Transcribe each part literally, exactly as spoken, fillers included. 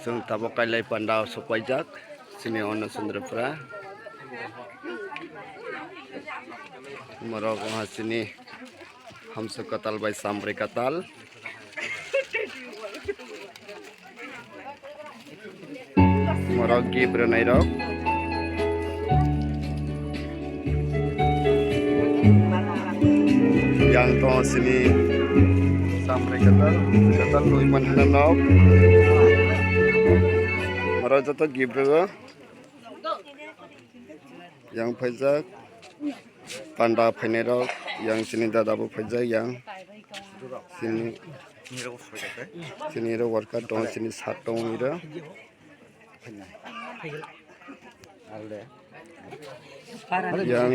Chwng tabuk Kailai Panda o sokpaijak, chini Ono Chandrapura. Morok wngha chini Hamswk Kwtal bai Chamri Kwtal. Morok gift rwnairok. Yang tongo chini Chamri Kwtal, Kwtal twi manhana nok. Oro joto gift rwgo. Yang phaijak, panda phainairok, yang chini dada bo phaijak, yang chini, chini ro worker tongo, chini sir tongo iro. Yang,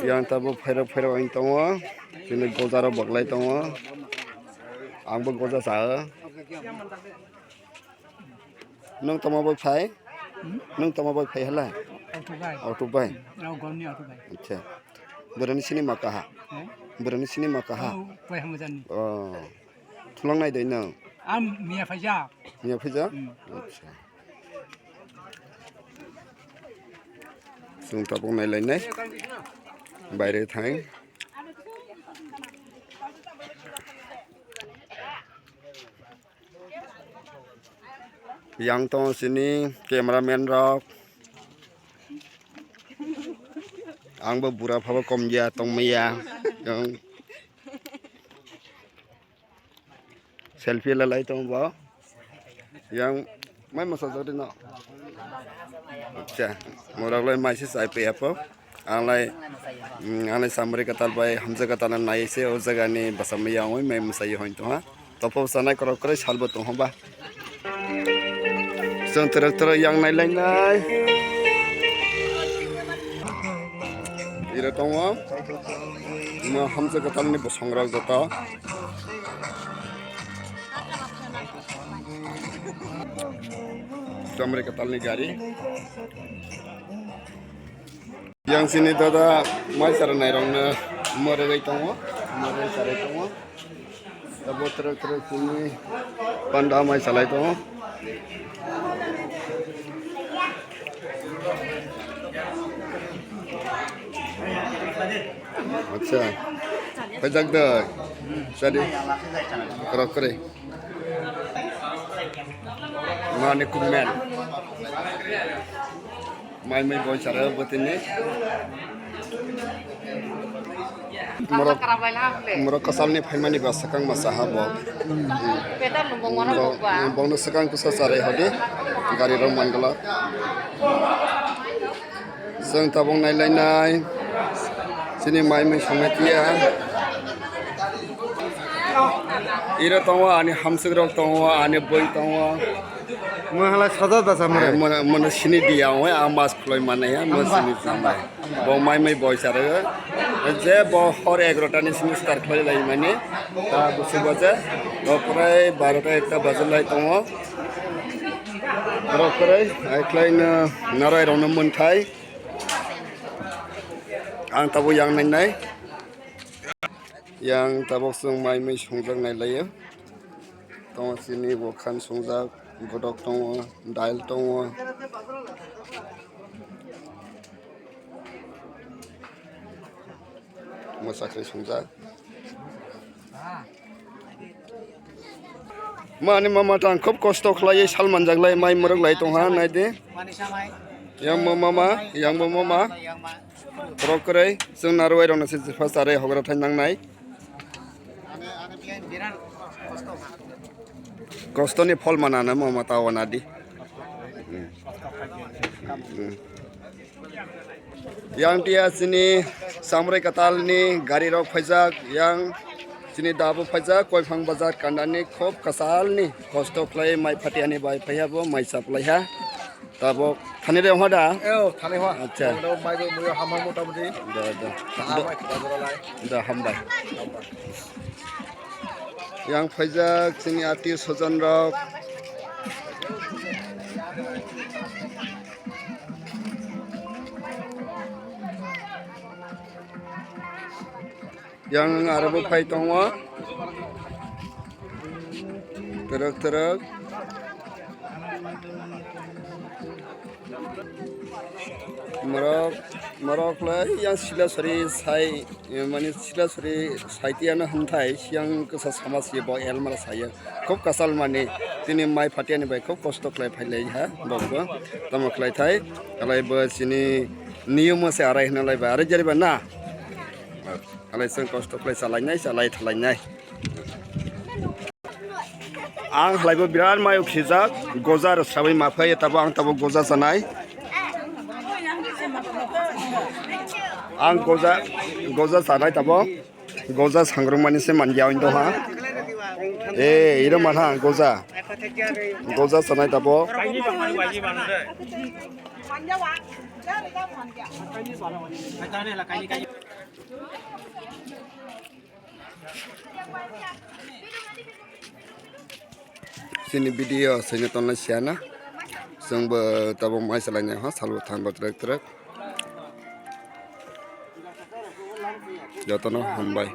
yang tabuk phairok phairok wng tongo. Chini gojarok boklai tongo. Ang bo goja cha o. Nwng tamo bai phai? Hmm? Nwng tamo bai phai hala? Auto bai. Auto bai? Rao gomni auto bai. Acha. Borani sini ma kaha? Eh? Borani sini ma kaha? Oh, pai hamjani. Oh. Thulang nai dai nwng? Am miya phaijak. Miya phaijak? Hmm. Acha. Chwng tabuk nai lai nai. Baire thang. Yang tongo chini cameraman rok. Ang bo bura phabo kom ya tongmaya. Yang selfie lalai tongo bo. Yang mai masa jodi no. Acha, morok lai mai se chai pe apo. Ang lai, mm, ang lai Chamri Kwtal bai Hamswk Kwtal no nai se o jaga ni bwsa maya oi mai mwsai hoi tong ha. Topo sanai korok koroi salbo tong ha ba. Chwng twrwk twrwk yang nai lai nai. Iro tongo. Mo Hamswk Kwtal ni bosong rok joto. Chamri Kwtal ni gari. Yang sini dada mai chara nai rok no moroi tongo, moroi chara tongo. Abo trok trok sini panda mai salai tongo. Acha. Pajak da. Sadi. Krok kre. Mani kumen. Mai mai boi sara botini. Morok, morok kasalni phaimani ba swkang masa ha bo. Bo, bongno swkang kusa charai hodi. Gari rok mangala. Chwng tabuk nai lai nai. Chini mai mui songwi tiya. Iro tongo ani hamswk rok tongo, ani boi tongo. Mo hala sajak da samre. Mo, mo sini diya oi, a mas khulai manai ya, mo sini samai. Bo mai mai boi sare. Je bo hor egarota ni sini start khulai lai mani. Ta busi baje. Bo prai barota ekta baje lai tongo. Rok prai, ai khlai no narai rok no monthai. Ang tabuk yang nai nai. Yang tabuk chwng mai mui songjak nai laio. Tongo chini bo khan songjak, godok tongo, dail tongo. Mwsakri songjak. Mani mama tang khub kosto khlaiwi sal manjak lai, mai mwrwk lai tongha, nai di. Yang bo mama, yang bo mama. Borok kwrwi, chwng narwai rokno se jepha charai hogra thai nangnai. Kostoni phol manana mama tawana di. Hmm. Hmm. Yang tia chini Chamri Kwtalni gari rok phaijak, yang chini dabu phaijak, Koiphang bazar kandani khub kwchalni kosto khlai mai phatiani bai phaiya bo mai chaplaiha. Tabuk thani de wngkha da? Eo, thani wngkha. Acha. Tabuk mai bo muiyo hamha motamoti. Da, da. Kaham bai, khwlai jora lai. Da, hambai. Hambai. Yang phaijak chini atio sojon rok. Yang aro bo phai tongo. Twrwk twrwk. Morok, morok lai yang Silasori sai, mani Silasori saitiano hwnthai, siang kasa sama si bo elmara saya. Khub kasal mani, tini mai phatiani bai khub kosto khlai phai lai ha, bo bo. Tamo khlai thai, alai bo chini niyom se arai hwnlai ba, arai jari ba na. Alai chwng kosto khlai chalainai, chalai thalainai. Ang halaibo birat mayo khijak, goja rwsrawi ma phai, tabo ang tabo goja chanai. Ang goja, goja chanai tabo, goja sangrwngmani se manya ondo ha. E, iro manha goja. Goja chanai tabo. Chini video sini tongnai siya na. Chwngbo tabuk mai chalainai ha, salbo thanbo trek trek. Jotono hambai.